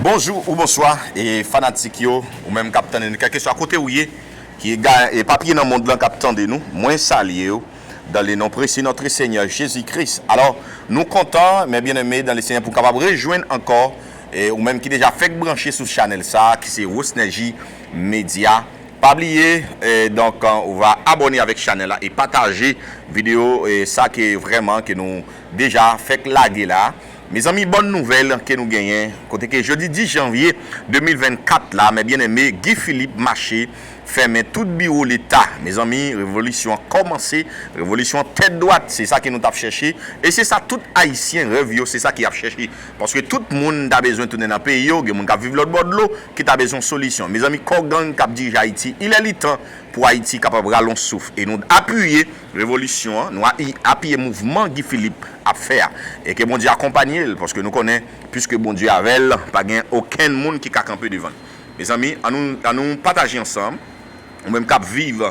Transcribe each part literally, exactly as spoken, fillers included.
Bonjou ou bonswa, e fanatik yo, ou menm k ap tande nou, kèlkeswa kote ou ye, ki ega-, epapye nan mond lan k ap tande nou, mwen salye w dans le nom précieux de notre Seigneur Jésus-Christ. Alò, nou kontan, mes bien-aimés dans le Seigneur, pou n kapab rejwenn ankò, e ou menm ki deja fèk branche sou chanèl sa a, ki se Wosnergy Media. Pa bliye, e, donk, e, ou va abòne avèk chanèl la e pataje videyo, e, sa ke vrèman ke nou deja fèk lage la. Mezanmi, bòn nouvèl ke nou genyen, kote ke jodi dis janvye de mil vennkat la, mes bien-aimés, Guy Philippe mache fèmen tout biwo Leta. Mezanmi, revolisyon an kòmanse, revolisyon an tèt dwat, se sa ke nou t ap chèche, e se sa tout Ayisyen rèv yo, se sa ki ap chèche. Paske tout moun ta bezwen tounen nan peyi yo, gen moun k ap viv lòt bò dlo, ki ta bezwen solisyon. Mezanmi, kò gang k ap dirije Ayiti, il est le temps pou Ayiti kapab rale yon souf. E nou apiye revolisyon an, nou a-, apiye mouvman Guy Philippe ap fè a. E ke Bondye akonpanye l, paske nou konnen, piske Bondye avè l, pa gen okenn moun ki ka kanpe devan l. Mezanmi, ann nou, ann nou pataje ansanm. Ou menm k ap viv,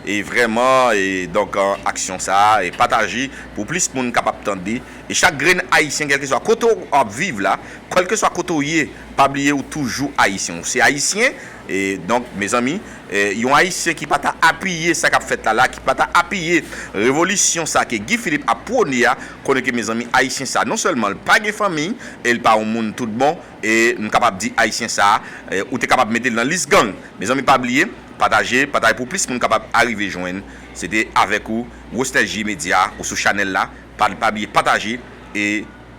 e vrèman, e donk, an aksyon sa a, e pataje pou plis moun kapab tande. E chak grenn Ayisyen, kèlkeswa kote w ap viv la, kèlkeswa kote w ye, pa bliye ou toujou Ayisyen. Ou se Ayisyen, e donk, mezanmi, e yon Ayisyen ki pa ta apiye sa k ap fèt la, la, ki pa ta apiye revolisyon sa ke Guy Philippe ap pwone a, konnen ke, mezanmi, Ayisyen sa, non sèlman l pa gen fanmi, e l pa yon moun tout bon, e m kapab di Ayisyen sa, e ou te kapab mete l nan lis gang. Mezanmi, pa bliye, pataje, pataje pou plis moun kapab arive jwenn. Se te avèk ou, Wosnergy Media, ou sou chanèl la. Pa, pa bliye pataje e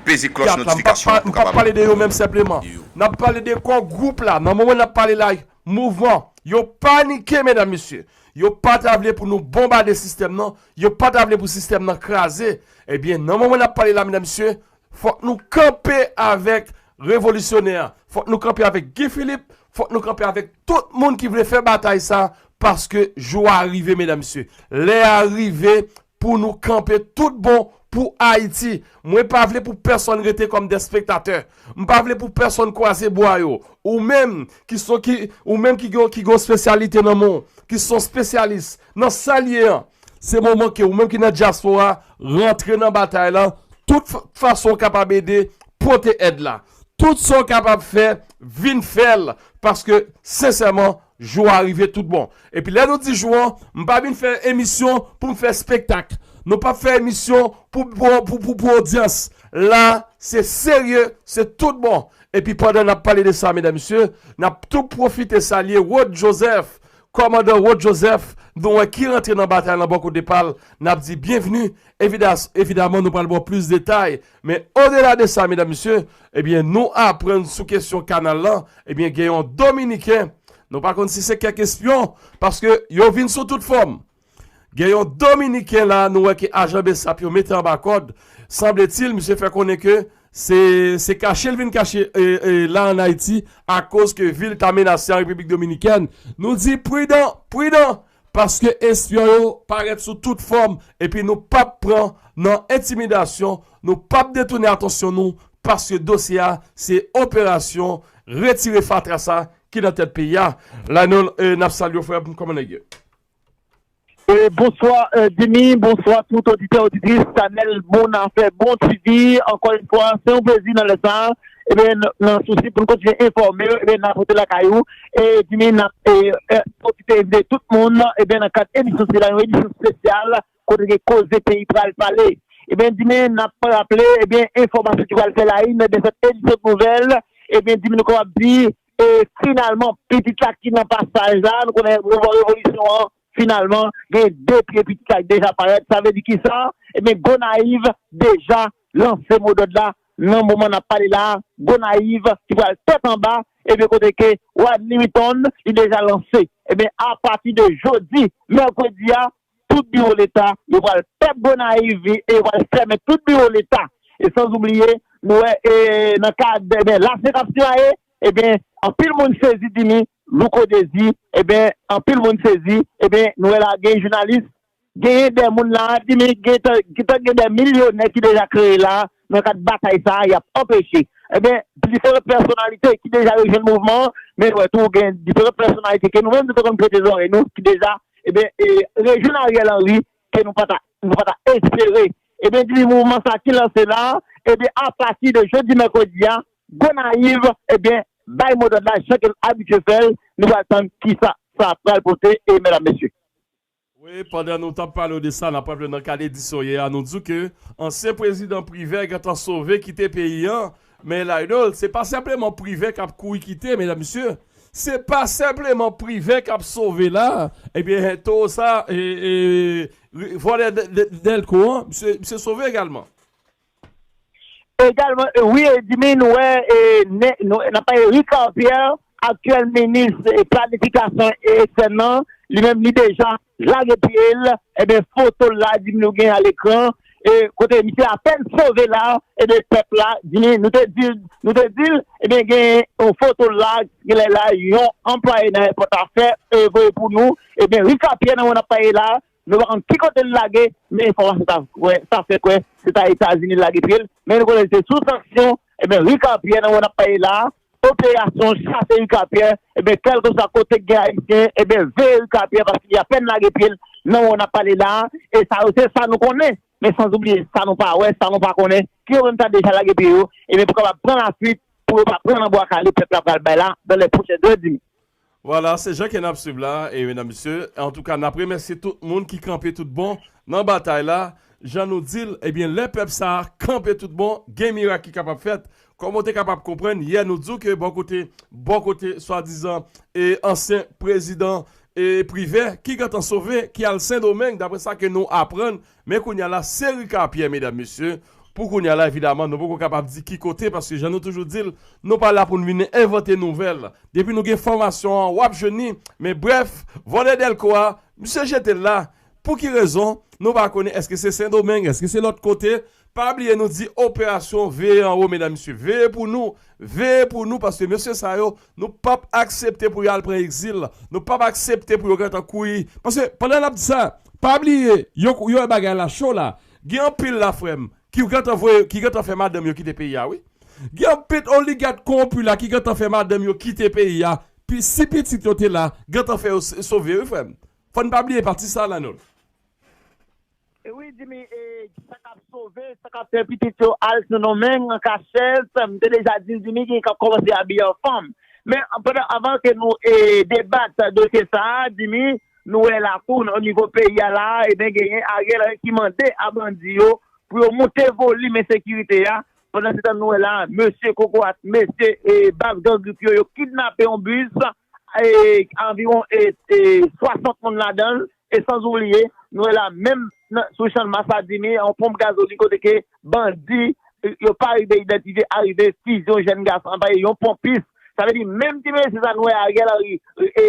peze klòch notifikasyon an pou kapab. M p ap pale de yo menm senpleman. N ap pale de kò gwoup la. Nan moman n ap pale la, mouvman. Yo panike, medam, mesye. Yo pa ta vle pou nou bonbade sistèm nan. Yo pa ta vle pou sistèm nan kraze. Ebyen, nan moman n ap pale la, medam, mesye, fòk nou kanpe avèk revolisyonè a. Fòk nou kanpe avèk Guy Philippe. Fòk nou kanpe avèk tout moun ki vle fè batay sa, paske jou a rive, medam, mesye. Lè a rive pou nou kanpe tout bon pou Ayiti. Mwen pa vle pou pèsonn rete kòm de spektatè. M pa vle pou pèsonn kwaze bwa yo. Ou menm ki son, ki, ou menm ki gen, ki gen yon espesyalite nan men w, ki son espesyalis nan sa l ye an, se moman ke ou menm ki nan dyaspora rantre nan batay la, tout f-, fason w kapab ede, pote èd la. Tout sa w kapab fè, vin fè l, paske, sensèman, jou a rive tout bon. Epi lè nou di jou an, m pa vin fè emisyon pou m fè espektak. Nou p ap fè emisyon pou, pou, pou, pou, pou odyans. La, se serye, se tout bon. Epi pandan n ap pale de sa, medam, mesye, n ap tou pwofite salye Rod Joseph, kòmandan Rod Joseph, nou wè ki rantre nan batay lan bò kote pa l, n ap di byenvni. Evida-, evidaman, nou pral ba w plis detay. Men odela de sa, medam, mesye, ebyen, nou aprann sou kesyon kanal lan, ebyen, gen yon Dominiken, nou pa konn si se kèk espyon, paske yo vin sou tout fòm. Gen yon Dominiken la, nou wè ke ajan BSAP yo mete anba kòd. Sanbletil, misye fè konnen ke se, se kache l vin kache, e, e, la ann Ayiti, akoz ke vi l ta menase an Repiblik Dominikèn. Nou di pridan, pridan, paske espyon yo parèt sou tout fòm, epi nou p ap pran nan entimidasyon, nou p ap detounen atansyon nou, paske dosye a, se operasyon retire fatra sa ki nan tèt peyi a. Lionel, e, n ap salye w, frè m, kòman nèg yo? E, bonswa, e, Jimmy, bonswa tout oditè, oditris chanèl Moun Afè Bon T V. Ankò yon fwa, se yon plezi nan lè sa a. Ebyen, nan, nan sousi pou n kontinye enfòme w, ebyen, n ap rete lakay ou. E, Jimmy, n ap, e, e, pwofite envite tout moun, ebyen, nan kad emisyon sila, yon emisyon espesyal, kote ke Koze Peyi pral pale. Ebyen, Jimmy, n ap raple, ebyen, enfòmasyon ki pral fè la une de cette édition de nouvelles, ebyen, Jimmy, nou kapab di, e finalman, pitit la ki nan pasaj la, nou konnen mouvman revolisyon an, finalman, gen de pye pitit la ki deja parèt. Sa vle di kisa? Ebyen, Gonayiv deja lanse modòd la. Nan moman n ap pale la, Gonayiv ki pral tèt anba, ebyen, kote ke Rodney Whitton, li deja lanse. Ebyen, apati de jodi, mèkredi a, tout biwo Leta, yo pral pèp Gonayiv, e yo pral fèmen tout biwo Leta. E san oubliye, nou wè, e nan kad, ebyen, Lasyen k ap simaye, ebyen, anpil moun sezi, Dimi, Louko Dezi, ebyen, anpil moun sezi, ebyen, nou wè la gen jounalis, genyen de moun la, Dimi, gentan, gentan gen de milyonè ki deja kreye la, nan kad batay sa a, y ap anpeche. Ebyen, diferan pèsonalite ki deja rejwenn mouvman an, men nou wè tou gen diferan pèsonalite ke nou menm nou te konn prete zòrèy nou, ki deja, ebyen, e, rejwenn Ariel Henry, ke nou pa ta, nou pa ta espere. Ebyen, Dimi, mouvman sa ki lanse la, ebyen, apati de jodi mèkredi a, Gonayiv, ebyen, bay modòd la, jan ke l abitye fè l, nou pral tann kisa sa pral pote, e medam, mesye. Wi, pandan nou t ap pale w de sa, n ap raple w nan kad edisyon yè a, nou di w ke ansyen prezidan Privè gentan sove kite peyi a, men Laydol, se pa senpleman Privè k ap kouri kite, medam, mesye, se pa senpleman Privè k ap sove la, ebyen, towo sa, e, e, vòlè Dèlko an, misye, misye sove egalman. Egalman, wi, Dimi, nou wè, e, n ap pale Ricard Pierre, aktyèl minis planifikasyon e S N nan, li menm li deja lage pye l, ebyen, foto l la, Dimi, nou gen a lekran, e kote misye apèn sove la, ebyen, pèp la, Dimi, nou te di l, nou te di l, ebyen, gen yon foto l la, genlè la, yon anplwaye nan Airport Affaires, e, voye pou nou, ebyen, Ricard Pierre nan w ap pale la, nou pa konn ki kote l lage, men enfòmasyon sa kwè, sa fè kwè se ta Etazini l lage pye l, men nou konnen se sou sanksyon, ebyen, Ricard Pierre nan w ap pale la, operasyon chase Ricard Pierre, ebyen, kèlkeswa kote k gen Ayisyen, ebyen, veye Ricard Pierre paske li apèn lage pye l nan w ap pale la, e sa yo se sa nou konnen, men san oubliye sa nou pa wè, sa nou pa konnen, ke yo menm ta deja lage pye yo, ebyen, pou kapab pran lafwit, pou yo pa pran nan bwa kale pèp la pral bay la, dans les prochaines heures, Dimi. Vwala, se jan ke n ap swiv la, e medam, mesye, antouka, n ap remèsye tout moun ki kanpe tout bon nan batay la. Jan nou di l, ebyen, lè pèp sa a kanpe tout bon, gen mirak ki kapab fèt. Kòm ou te kapab konprann, yè nou di w ke bò kote, bò kote, swadizan, e ansyen prezidan, e Privè, ki gentan sove, ki al Sendomeng, daprè sa ke nou aprann, men kounye a la, se Ricard Pierre, medam, mesye, pou kounye a la, evidaman, nou poko kapab di ki kote, paske jan nou toujou di l, nou pa la pou n vin envante nouvèl. Depi nou gen enfòmasyon an, w ap jwenn li. Men brèf, vòlè Dèlko a, misye jete l la. Pou ki rezon? Nou pa konnen èske se Sendomeng, èske se lòt kote. Pa bliye nou di operasyon veye anwo, medam, mesye. Veye pou nou, veye pou nou, paske mesye sa yo, nou p ap aksepte pou yo al pran egzil. Nou p ap aksepte pou yo gentan kouri. Paske pandan n ap di sa, pa bliye, yo, yo wè bagay la cho la. Gen anpil la, frè m, ki gentan voye, ki gentan fè madanm yo kite peyi a, wi. Gen anpil oligak kowonpi la ki gentan fè madanm yo kite peyi a. Pi, si pitit yo te la, gentan fè yo s- sove, wi, frè m. Fò n pa bliye pati sa la, non. E wi, Dimi, e, sa k ap sove, sa k ap fè pitit yo al Sendomeng an kachèt, m te deja di l, Dimi, gen k ap kòmanse abiye an fanm. Men pandan, avan ke nou e, debat dosye sa a, Dimi, nou wè lakou, o nivo peyi a la, ebyen, genyen Ariel Henry ki mande a bandi yo pou yo moute volim ensekirite a. Pandan se tan, nou wè la, mesye Kokorat, mesye e, Bab Gran Grif yo, yo kidnape yon bis, e, anviwon e, e, swasant moun ladan l, e san oubliye, nou wè la, menm nan, sou Channmas la, Dimi, yon ponp gazolin kote ke bandi, e, yo pa rive idantifye, arive fize yon jèn gason, anpaye yon ponpis. Sa vle di, menm ti mesye sa, nou wè Ariel Henry, e,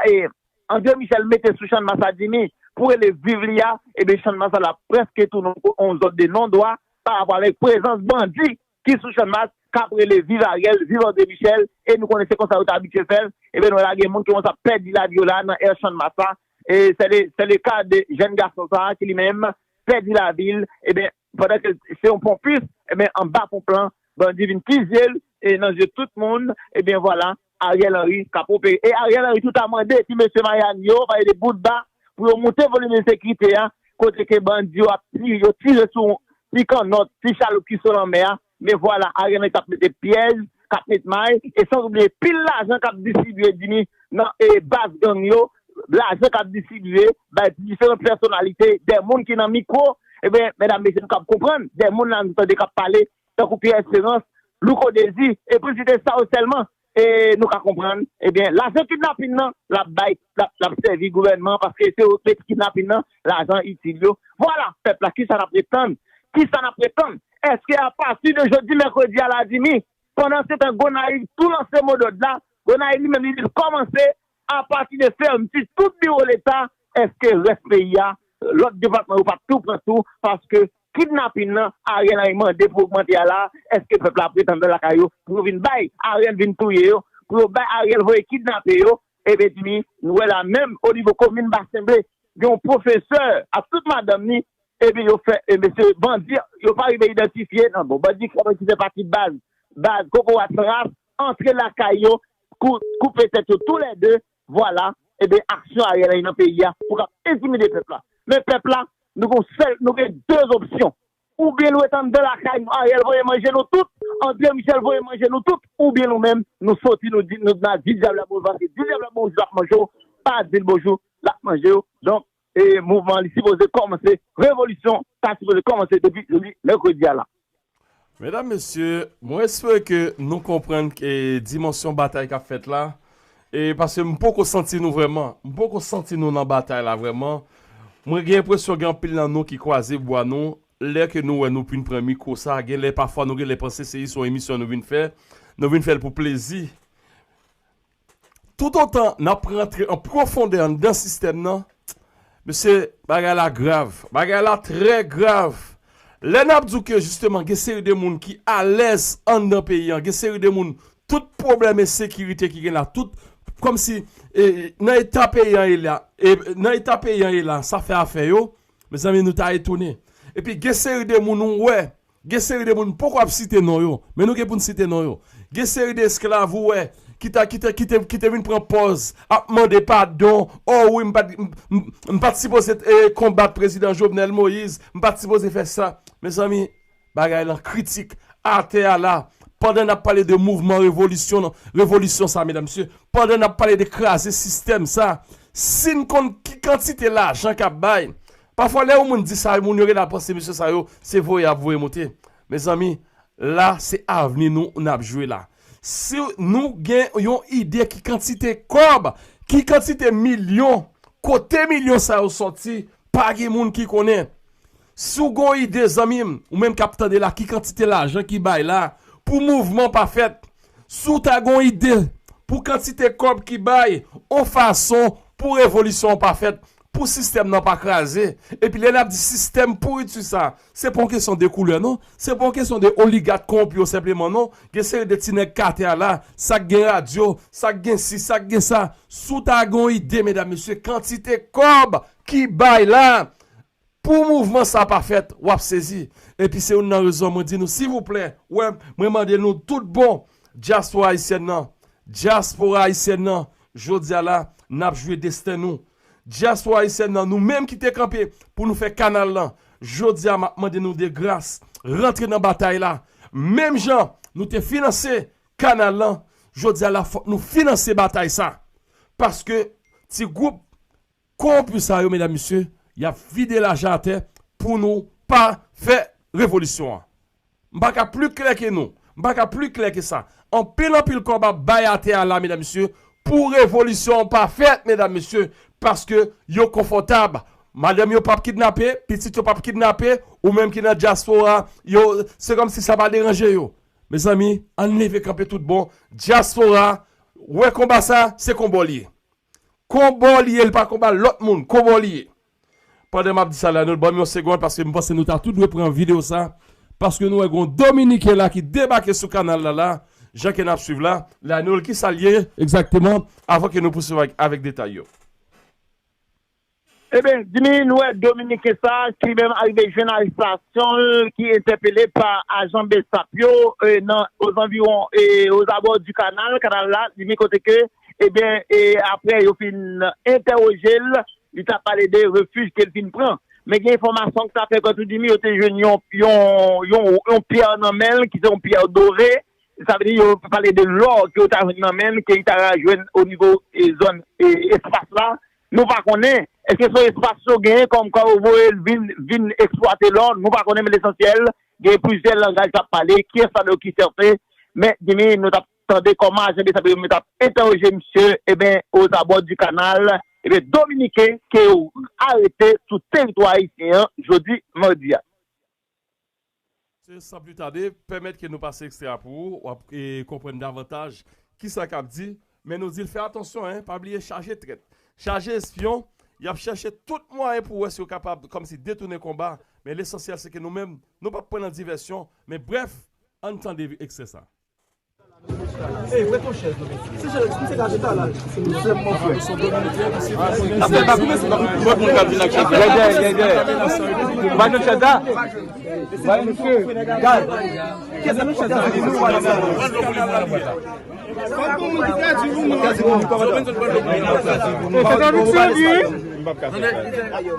e, André Michel mete sou Channmas la, Dimi, pou rele viv li a, ebyen, Channmas la, l ap prèske tounen yon zòn de non dwa pa rapò avèk prezans bandi ki sou Channmas, k ap rele viv Ariel, viv André Michel, e nou konnen se konsa yo t abitye fè l, ebyen, nou wè la, gen moun ki konsa pèdi lavi yo la, nan è Channmas la, e se le, se le ka de jèn gason sa a ki li menm pèdi lavi l, ebyen, pandan ke se yon ponpis, ebyen, anba ponp lan, bandi vin fize l, e nan zye tout moun, ebyen, vwala, Ariel Henry k ap opere. E Ariel Henry tou ta mande ti mesye Miami yo, pale de bout ba, pou yo moute volim ensekirite a, kote ke bandi yo ap tire, yo tire sou ti kannòt, ti chaloup ki sou lanmè a. Men vwala, Ariel Henry k ap mete pyèj, k ap met may, e san oubliye pil lajan k ap distribiye, Dimi, nan e, baz gang yo, lajan k ap distribiye bay diferan pèsonalite, de moun ki nan mikwo, ebyen, medam, mesye, nou k ap konprann, de moun la nou tande k ap pale, tankou Pierre Espérance, Louko Désir, e pou n site sa yo sèlman, e nou ka konprann, ebyen, lajan kidnapin nan, l ap bay, l ap, l ap sèvi gouvènman an, paske se yo k mete kidnapin nan, lajan itil yo. Vwala, pèp la, kisa n ap ret tann? Kisa n ap ret tann? Èske apati de jodi mèkredi a la, Dimi, pandan se tan Gonayiv tou lanse modòd la, Gonayiv li menm li di l kòmanse apati de fèmti tout biwo Leta, èske rès peyi a, lòt depatman yo p ap tou pran tou, paske kidnapin nan Ariel Henry mande pou ogmante a la, èske pèp la ap ret anndan lakay yo pou yo vin bay Ariel vin touye yo? pou yo bay Ariel voye kidnape yo, ebyen, Jimmy, nou wè la menm o nivo komin Basen Ble, gen yon pwofesè ak tout madanm ni, ebyen, yo fè, ebyen, se bandi, yo pa rive idantifye, non, bon, bandi krab ki fè pati baz, baz Kokorat San Ras, antre lakay yo, kou-, koupe tèt yo toulède, vwala, ebyen, aksyon Ariel Henry nan peyi a, pou kap entimide pèp la. Men pèp la, nou gen sèl, nou gen de opsyon. Oubyen nou ret anndan lakay nou, Ariel voye manje nou tout, André Michel voye manje nou tout, oubyen nou menm, nou soti, nou di, nou, nou di dyab la bonjou, paske di dyab la bonjou, l ap manje w, pa di l bonjou, l ap manje w. Donk, e mouvman an, li sipoze kòmanse, revolisyon ta sipoze kòmanse depi jodi mèkredi a la. Medam, mesye, mwen espere ke nou konprann e dimansyon batay k ap fèt la. E paske m poko santi nou vrèman. M poko santi nou nan batay la vrèman. Mwen gen enpresyon gen anpil nan nou ki kwaze bwa nou. Lè ke nou wè nou vin pran mikwo sa, gen lè pafwa nou gen lè panse se jis yon emisyon nou vin fè. Nou vin fè l pou plezi. Toutotan n ap rantre an pwofondè anndan sistèm nan, mesye, bagay la grav. Bagay la trè grav. Lè n ap di w ke jisteman gen seri de moun ki alèz anndan peyi an, gen seri de moun, tout pwoblèm ensekirite ki gen la, tout kòmsi e, nan eta peyi an ye la, e, nan eta peyi an ye la, sa fè afè yo, mezanmi, nou ta etone. Epi gen seri de moun ou wè, gen seri de moun, m poko ap site non yo, men nou gen pou n site non yo. Gen seri de esklav ou wè, ki ta, ki te, ki te, ki te vin pran pòz, ap mande padon, o wi, m pa t, m, m, m pa t sipoze e, konbat prezidan Jovenel Moïse, m pa t sipoze fè sa. Mezanmi, bagay lan kritik, atè a la, pandan n ap pale de mouvman revolisyon, revolisyon sa, medam, mesye, pandan n ap pale de kraze sistèm sa, si n konn ki kantite lajan k ap bay, pafwa lè yon moun di sa, moun yo gentan panse mesye sa yo, se voye y ap voye monte. Mezanmi, la se avni nou n ap jwe la. Si nou gen yon ide ki kantite kòb, ki kantite milyon, kote milyon sa yo sòti, pa gen moun ki konnen. Si w gen yon ide, zanmi m, ou menm k ap tande la, ki kantite lajan ki bay la, pou mouvman pa fèt. Si w ta gen yon ide pou kantite kòb ki bay, yon fason pou revolisyon an pa fèt, pou sistèm nan pa kraze. Epi lè n ap di sistèm pouriti sa, se pa yon kesyon de koulè non, se pa yon kesyon de oligat kowonpi yo senpleman non. Gen seri de ti nèg k atè a la, sa k gen radyo, sa k gen si, sa k gen sa. Si w ta gen yon ide, medam, mesye, kantite kòb ki bay la, pou mouvman sa pa fèt, w ap sezi. Epi se youn nan rezon mwen di nou, silvouplè, wè, mwen mande nou tout bon, dyaspora ayisyèn nan, dyaspora ayisyèn nan, jodi a la, n ap jwe desten nou. Dyaspora ayisyèn nan, nou menm ki te kanpe pou nou fè kanal lan, jodi a, m ap mande nou de gras, rantre nan batay la. Menm jan nou te finanse kanal lan, jodi a la, fòk nou finanse batay sa. Paske ti gwoup kowonpi sa yo, medam, mesye, y ap vide lajan atè pou nou pa fè revolisyon an. M pa ka pli klè ke nou. M pa ka pli klè ke sa. Anpil, anpil kòb ap bay atè a la, medam, mesye, pou revolisyon an pa fèt, medam, mesye, paske yo konfòtab. Madanm yo p ap kidnape, pitit yo p ap kidnape, ou menm ki nan dyaspora, yo, se kòmsi sa pa deranje yo. Mezanmi, ann leve kanpe tout bon. Dyaspora, wè konba sa, se konba w li ye. Konba w li ye, li pa konba lòt moun, konba w li ye. Pandan m ap di sa la, nou ban m yon segonn paske m panse nou ta tou dwe pran videyo sa, paske nou wè gen yon Dominiken la ki debake sou kanal la la, jan ke n ap swiv la, Lionel, kisa l ye egzakteman, avan ke nou pouswiv avèk, avèk detay yo. Ebyen, Jimmy, nou wè Dominiken sa ki menm arive jwenn arestasyon l, ki entèpele pa ajan BSAP yo e, nan ozanviwon e ozabò di kanal, kanal la, Jimmy, kote ke, ebyen, e apre yo fin entèwoje l, li ta pale de refij ke l fin pran. Men gen enfòmasyon ki ta fè kwè tou Jimmy yo te jwenn yon, yon, yon, yon pyè nan men l, ki se yon pyè dore. Sa vle di yo pale de lò ke yo ta jwenn nan men l, ke li ta jwenn o nivo e zòn e espas la. Nou pa konnen, èske se yon espas yo genyen kòm kwa yo voye l vin, vin eksplwate lò, nou pa konnen, men lesansyèl, gen plizyè langaj k ap pale, kiyès ladan yo ki sèten, men Jimmy, nou t ap tande kòman ajan BSAP yo menm t ap entèwoje misye, ebyen, ozabò di kanal, ebyen, Dominiken ke yo arete sou teritwa ayisyen an jodi madi a. Se san pli tade, pèmèt ke nou pase ekstrè a pou ou, w ap e, konprann davantaj kisa k ap di, men nou di l fè atansyon, en, pa bliye chaje trèt, chaje espyon, y ap chèche tout mwayen pou wè si yo kapab kòmsi detounen konba, men lesansyèl se ke nou menm, nou p ap pran nan divèsyon, men brèf, ann tande ekstrè sa. Ey, prete yon chèz non, mesye. Se chèz, se chèz la. Apre, pa koupe, se pa koupe. Lòt moun k ap vin ak chèz la. Dèyè, dèyè, dèyè. Ou pa jwenn chèz la? Ba misye. Gad. Kèt la, men chèz la. Se traduksyon, wi.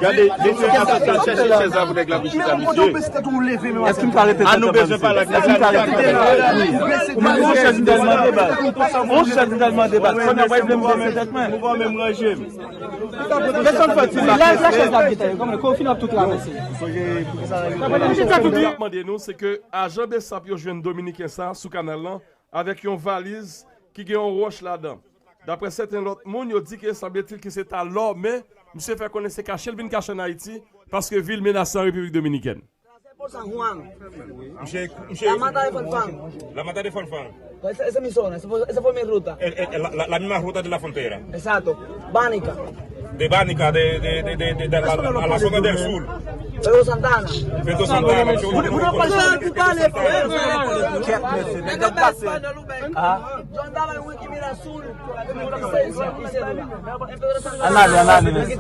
Gade, mesye, chèche chèz la pou nèg la vin chita, mesye. Èske m ka rete? An nou bezwen pale ak nèg la. Èske m ka rete? Ou mande yon chèz m tèlman de baz. Yon chèz m tèlman de baz. Kounye a, w ap vle m bese tèt mwen. Mwen fòme m ranje m. Mete yon fè ti la. Lè chèz la byen taye, kòman, kò w fin ap tou travèse. Sa k ap mande nou, se ke ajan BSAP yo jwenn Dominiken sa sou kanal lan avèk yon valiz ki gen yon wòch ladan. Daprè sèten lòt moun, yo di ke sanbletil ke se ta lò, men misye fè konnen se kache l vin kache ann Ayiti, paske vi l menase an Repiblik Dominikèn. Por San Juan. Misye, misye, La Mata de Fanfan. La Mata de Fanfan. Pues esa es mi zona, esa fue, esa fue mi ruta. El, el, el, la, la misma ruta de la frontera. Exacto. Bánica. De Bánica, de, de, de, de, de, de la, la, a la zona del sur. Pedro Santana. Pedro Santana. Yo andaba en Wiki Mira Azul. Anale, anale, mesye.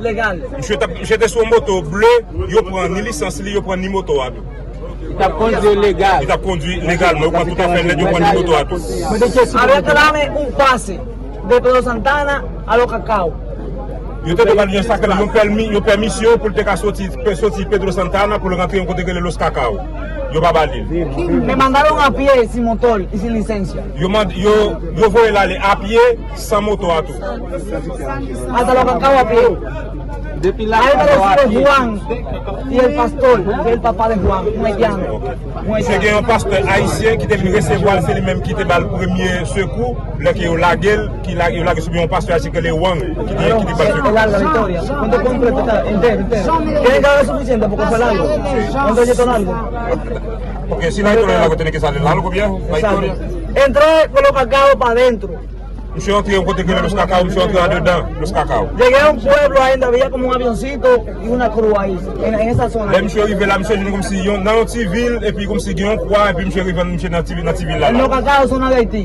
Misye t ap, misye te sou yon moto ble, yo pran ni lisans li, yo pran ni moto a tou. Li t ap kondui legal. Li t ap kondui legalman, yo pran tout afè l nèt, yo pran ni moto a tou. Había que darme un pase de Pedro Santana a Los Cacao. Yo te dwe ba l yon sa k rele yon pèmi, yon pèmisyon pou l te ka soti, pe-, soti Pedro Santana pou l rantre yon kote k rele Los Cacao. Yo pa ba li l. Me mandaron a pie sin motor y sin licencia. Yo mand-, yo, yo voye l ale a pye san moto a tou. Hasta Los Cacao a pie. Depi la, Ahí me recibe Juan y el pastor, que es el papá de Juan, un haitiano. Misye gen yon pastè ayisyen ki te vin resevwa l, se li menm ki te ba l premye sekou, lè ke yo lage l, ki la, yo lage sou yon pastè ayisyen ki rele Wang, ki te, ki te ba l sekou. Larga la historia. Cuento completo, está entero, entero. Tienen que haber suficiente porque fue largo. ¿Cuánto yo tan largo? Porque si la historia es larga, tiene que salir largo, bien, la historia. Entré con los cargados para adentro. Misye antre yon kote ki rele Los Cacao, misye antre andedan Los Cacao. Llegué a un pueblo ahí donde había como un avioncito y una cruz ahí, en, en esa zona. Lè misye rive la, misye jwenn kòmsi yon, nan yon ti vil, epi kòmsi gen yon kwa, epi misye rive, misye nan ti vil, nan ti vil la. En Los Cacao, zona de Haití.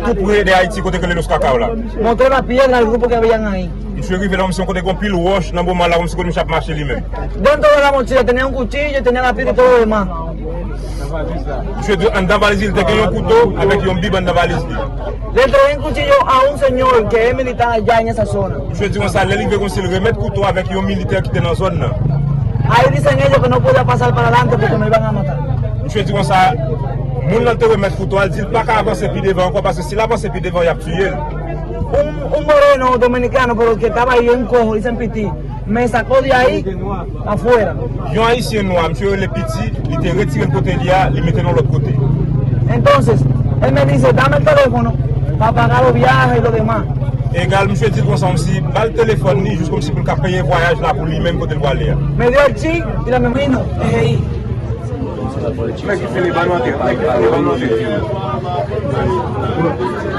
Tou pre de Ayiti, kote ki rele Los Cacao la. Montó la piedra al grupo que habían ahí. Misye rive la, kòmsi yon kote gen pil wòch nan moman la, kòmsi kote misye ap mache li menm. Dentro de la mochila tenía un cuchillo, tenía la piedra y todo lo demás. Misye di anndan valiz li, li te gen yon kouto avèk yon bib anndan valiz li. Le entregué un cuchillo a un señor que es militar allá en esa zona. Misye di konsa, lè li rive konsa, li remèt kouto avèk yon militè ki te nan zòn nan. Ahí dicen ellos que no podía pasar para adelante porque me iban a matar. Misye di konsa, moun nan te remèt kouto a, l di l pa ka avanse pi devan ankò, paske si l avanse pi devan, y ap tiye l. Un, un moreno dominicano, pero que estaba ahí, un cojo, dicen Piti. Me sacó de ahí afuera. Yon ayisyen nwa, misye rele Piti, li te retire l kote li a, li mete l yon lòt kote. Entonces, él me dice, dame el teléfono para pagar los viajes y lo demás. Egal, misye di l konsa, kòmsi, ba l telefòn li, jis kòmsi pou l ka peye vwayaj la pou li menm kote l prale a. Me dio el chip y la me vino, dejé ahí. Nèg ki file bal nan tèt, nèg ki file bal nan tèt.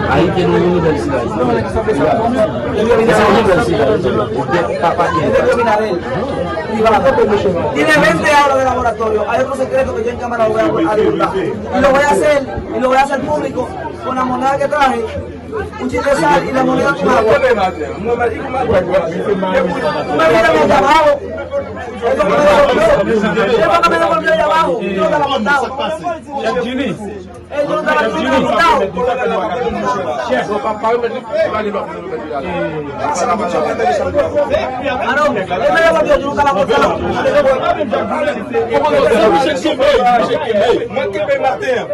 Ahí tiene un nivel sida. Ese es un nivel sida. Usted está paciente. Tiene veinte años de laboratorio. Hay otro secreto que yo en cámara lo voy a, a divulgar. Y lo voy a hacer, y lo voy a hacer público con la moneda que traje. Un chip de sal y la moneda con agua. Una vida de abajo. Eso que me devolvió. Eso que me devolvió de abajo. Yo no te la he contado. Él no te la ha contado. Aló, él me devolvió, yo nunca la he contado. Mwen kenbe maten an,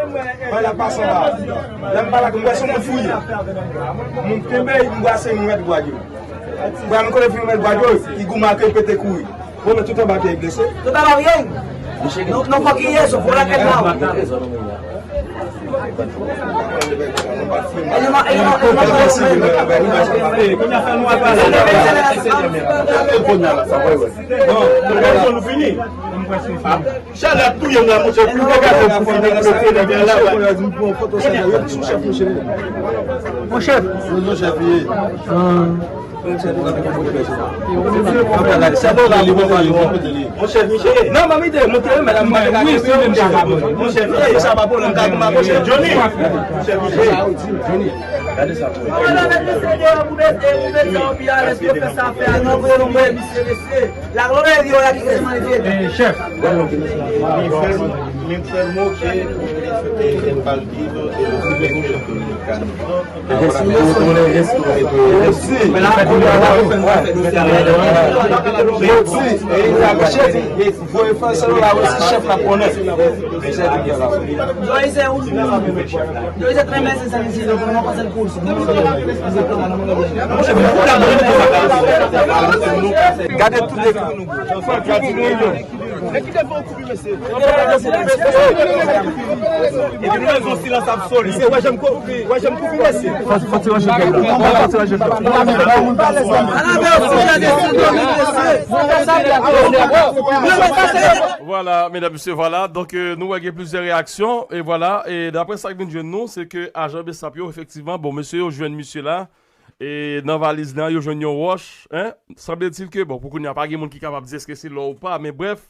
bay la pase anba. Lè m pale ak ou, m wè se yon moun fouye. Moun kenbe, m wè se yon mèt bwa yo. Bwa m konnen fin mèt bwa yo, li goumen ak yo, pete kouri. Bon, men tout anba pye blese. Tú estás bien? No, no fue aquí eso, fue la que al lado. Ellos no, ellos no, ellos no pueden comer. Bon, nou fini. Chalè ap touye m la, monchè, pou m te gade pou fini prete nan men la. Mon chèf. Monchè, Michel. Non, manmi, te montre, madame, mwen, wi, si menm sa ka bon. Monchè, Michel, sa pa pwoblèm, ka kouman, monchè. Johnny. Monchè, Michel. Gade sa, pou mwen. Mesye, mesye, mesye, mesye. La gloria de Dios aquí que se manifiesta. Eh, chef. Me enfermo, me enfermo que el partido de los Dominicano. Ahora me enfermo. Voye fè selon la resi chèf la konnen. Joyce, Joyce, très bien, c'est ça, c'est ça, c'est ça, c'est ça. Gade tout ekri nou. Epi nou nan yon silans absoli. Se wè jan m ko-, wè jan m koupe mesye. Fò, fò ti ranje kèk la. Fò ti ranje kèk la. Vwala, medam, mesye, vwala. Donk, euh, nou wè gen plizyè reyaksyon. E vwala, e daprè sa k vin jwenn nou, se ke ajan BSAP yo, efektivman, bon, mesye yo jwenn misye la. E nan valiz la, yo jwenn yon wòch, en. Sanbletil ke, bon, pou kounye a, pa gen moun ki kapab di èske se lò ou pa, men brèf,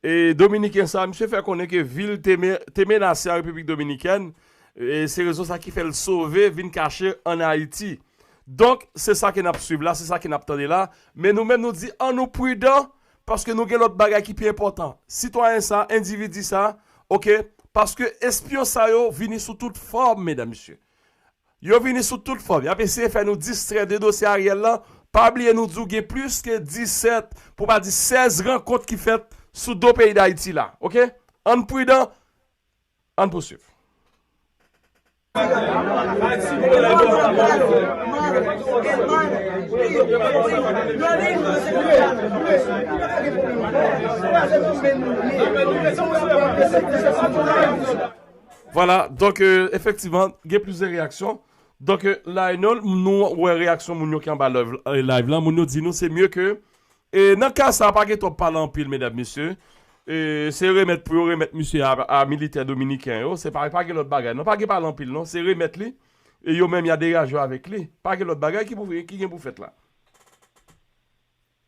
e Dominiken sa, misye fè konnen ke vil te me-, te menase an Repiblik Dominikèn, e se rezon sa ki fè l sove, vin kache ann Ayiti. Donk, se sa ke n ap swiv la, se sa ke n ap tande la, men nou menm nou di, ann nou pridan, paske nou gen lòt bagay ki pi enpòtan. Sitwayen sa, endividi sa, oke, paske espyon sa yo vini sou tout fòm, medam, mesye. Yo vini sou tout fòm. Y ap eseye fè nou distrè de dosye Ariel la. Pa bliye nou di w gen plis ke disèt, pou pa di sèz rankont ki fèt sou do peyi Dayiti la. Oke? Ann pridan, ann pouswiv. Vwala, donk, euh, efektivman, gen plizyè reyaksyon. Donk, euh, Lionel, nou wè reyaksyon moun yo ki anba live, euh, live lan. Moun yo di nou se mye ke, e nan ka sa, pa gen twòp pale anpil, medam, mesye. E se remèt pou yo remèt misye a, a militè dominiken yo. Se pa, pa gen lòt bagay, non. Pa gen pale anpil, non. Se remèt li. E yo menm, y a degaje yo avèk li. Pa gen lòt bagay ki pou, ki gen pou fèt la.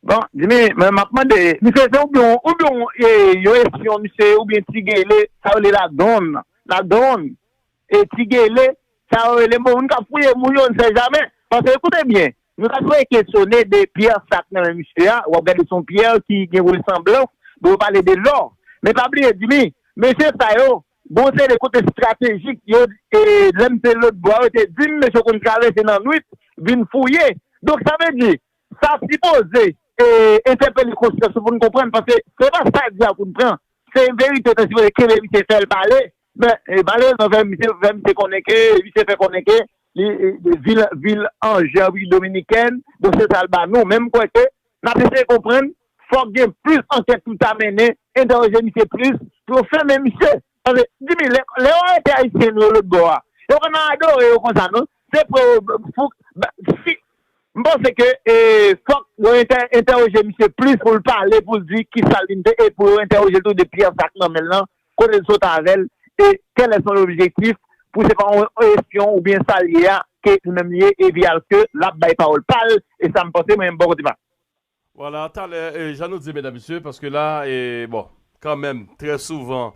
Bon, Jimmy, men m ap mande, misye se oubyen, oubyen, e, yon espyon, misye, oubyen ti gele, sa yo rele la donn, la donn, e ti gele, sa yo rele, bon, moun k ap fouye moun yo, n sè jamè. Paske, ekoute byen, nou ta dwe kesyone de pyè sa k nan men misye a, w ap gade se yon pyè ki gen resanblans, bon, yo pale de lò. Men pa bliye, Jimmy, mesye sa yo, bon, se de kote estratejik, yo, e, lè m te lòt bò, yo te di m, mesye konn travèse nan nwit, vin fouye. Donk, sa vle di, sa sipoze, e, entèpele konsyans nou pou n konprann, paske se pa sa di a pou n pran. Se verite, te sipoze kenbe misye fè l pale. Men, e, malerezman, fè misye, fè misye konnen ke, misye fè konnen ke li, e, vil, vil Anje, Repiblik Dominikèn, donk se sa l ba nou. Men m kwè ke n ap eseye konprann, fòk gen plis ankèt pou ta mennen, entèwoje misye plis, pou yo fèmen misye. Paske, Jimmy, lè, lè yo arete ayisyen nou yo lòt bò a, yo konn adore yo konsa, non? Se pou, pou, si, M panse ke, e, fòk yo entè-, entèwoje misye plis pou l pale, pou l di kisa l vin fè, e pou yo entèwoje l tou de pyè sa k nan men l lan, kote l sot avè l, e kèlè son objektif, pou se pa yon espyon oubyen sa l ye a, ke li menm li ye, epi alòske l ap bay pawòl pa l, e sa m panse, mwen menm bò kote pa m. Vwala, talè, e, jan nou di, medam, mesye, paske la, e, bon, kanmenm, trè souvan,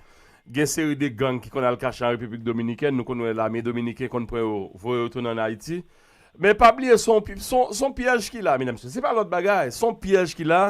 gen seri de gang ki konn al kache an Repiblik Dominikèn. Nou konn wè lame dominiken konn pran yo, voye yo tounen ann Ayiti. Men pa bliye, se yon pi-, se yon, se yon pyèj ki la, medam, mesye. Se pa lòt bagay. Se yon pyèj ki la.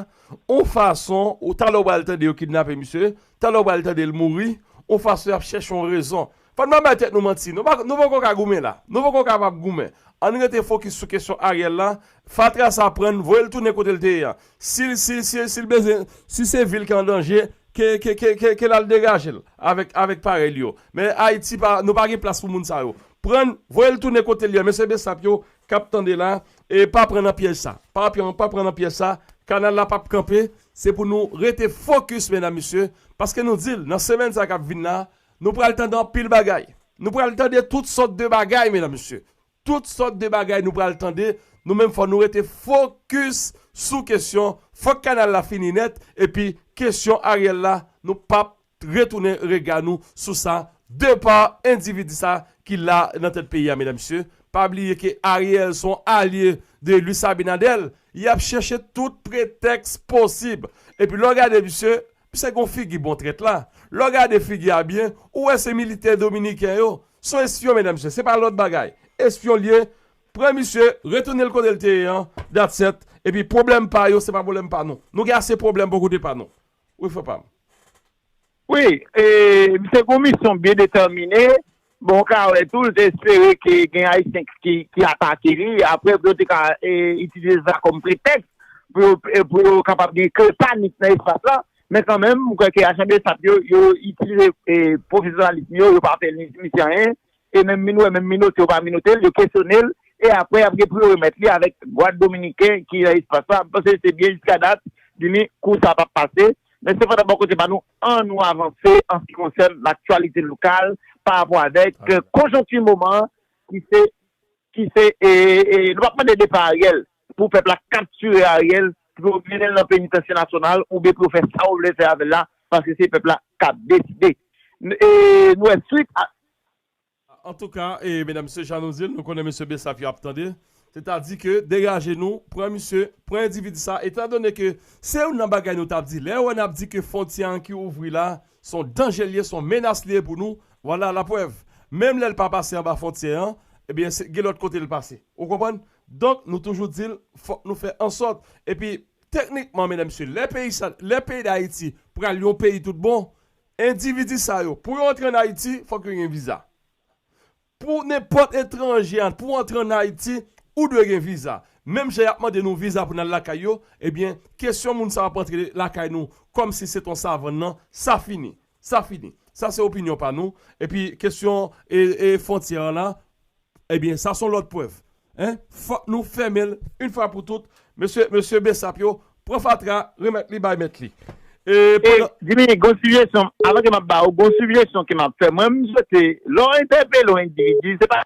On fason, ou talè w pral tande yo kidnape misye, talè w pral tande l mouri, on fason y ap chèche yon rezon. Fò n pa bay tèt nou manti. Nou pa, nou poko ka goumen la. Nou poko kapab goumen. Ann rete fokis sou kesyon Ariel la. Fatra sa pran n, voye l tounen kote l te ye a. Si, si, si, si l bezwen, si se vi l ki an danje, ke, ke, ke, ke, ke l al degaje l avèk, avèk parèy li yo. Men Ayiti pa, nou pa gen plas pou moun sa yo. Pran n, voye l tounen kote l ye a. Mesye BSAP yo k ap tande la, e pa pran nan pyèj sa. Pa pran, pa pran nan pyèj sa. Kanal la p ap kanpe. Se pou nou rete fokis, medam, mesye. Paske nou di l, nan semèn sa k ap vin la, nou pral tande anpil bagay. Nou pral tande tout sòt de bagay, medam, mesye. Tout sòt de bagay nou pral tande. Nou menm, fò nou rete fokis sou kesyon. Fòk kanal la fini nèt. Epi, kesyon Ariel la, nou p ap retounen rega nou sou sa. Depa endividi sa ki la nan tèt peyi a, medam, mesye. Pa bliye ke Ariel se yon alye de Luis Abinader. Y ap chèche tout pretèks posib. Epi lè w gade misye, misye gon figi bon trèt la. Lè w gade figi a byen, ou wè se militè dominiken yo. Se yon espyon, medam, mesye. Se pa lòt bagay. Espyon l ye. Pran misye, retounen l kote l te ye an, that's it. Epi pwoblèm pa yo, se pa pwoblèm pa nou. Nou gen ase pwoblèm bò kote pa nou. Wi, frè pa m. Wi, e, misye gon misyon byen detèmine. Bon, ou ka wè tou, l te espere ke gen Ayisyen ki, ki atake li. Apre, pou yo te ka e, itilize sa kòm pretèks pou yo, e, pou yo kapab gen kreye panik nan espas la. Men kanmenm, mwen kwè ke ajan Besap yo, yo itilize e, pwofesyonalism yo, yo pa fè misye anyen. E menm min wè, menm minote, yo pa minote l, yo kesyone l. E apre, y ap gen pou yo remèt li avèk gad dominiken ki nan espas la. Mwen panse se byen jiska dat, di ni kou sa p ap pase. Men sepandan, bò kote pa nou, ann nou avanse an se ki konsène laktyalite lokal pa rapò avèk konjonkti moman an ki se, ki se, e, e, nou p ap mande depa Ariel pou pèp la kaptire Ariel, pou yo mennen l nan penitansye nasyonal oubyen pou yo fè sa yo vle fè avè l la, paske se pèp la k ap deside. E, nou wè swit a, Antouka, e, medam, mesye, jan nou di l, nou konnen mesye Besap yo ap tande. Sètadi ke degaje nou, pran misye, pran endividi sa, etandone ke se youn nan bagay nou t ap di. Lè w wè n ap di ke fwontyè an ki ouvri la, se yon danje l ye, se yon menas li ye pou nou, vwala laprèv. Menm lè l pa pase anba fwontyè an, ebyen, se, gen lòt kote l pase. Ou konprann? Donk, nou toujou di l, fòk nou fè ansòt. Epi, teknikman, medam, mesye, lè peyi sa, lè peyi Dayiti pral yon peyi tout bon, endividi sa yo, pou yo antre ann Ayiti, fòk yo gen viza. Pou nenpòt etranje an, pou antre ann Ayiti, ou dwe gen viza. Menm jan y ap mande nou viza pou n al lakay yo, ebyen, kesyon moun sa ap antre lakay nou kòmsi se t on savann nan, sa fini. Sa fini. Sa se opinyon pa nou. Epi kesyon e, e fwontyè an la, ebyen, sa se yon lòt prèv. Hein? Fòk nou fèmen l yon fwa pou tout. Mesye, mesye Besap yo, pran fatra, remèt li bay mèt li. E, e, pandan... Jimmy, gon sijesyon, avan ke m ap ba ou, gon sijesyon ke m ap fè. Mwen, m swete, lè w entèpele yon endividi, se pa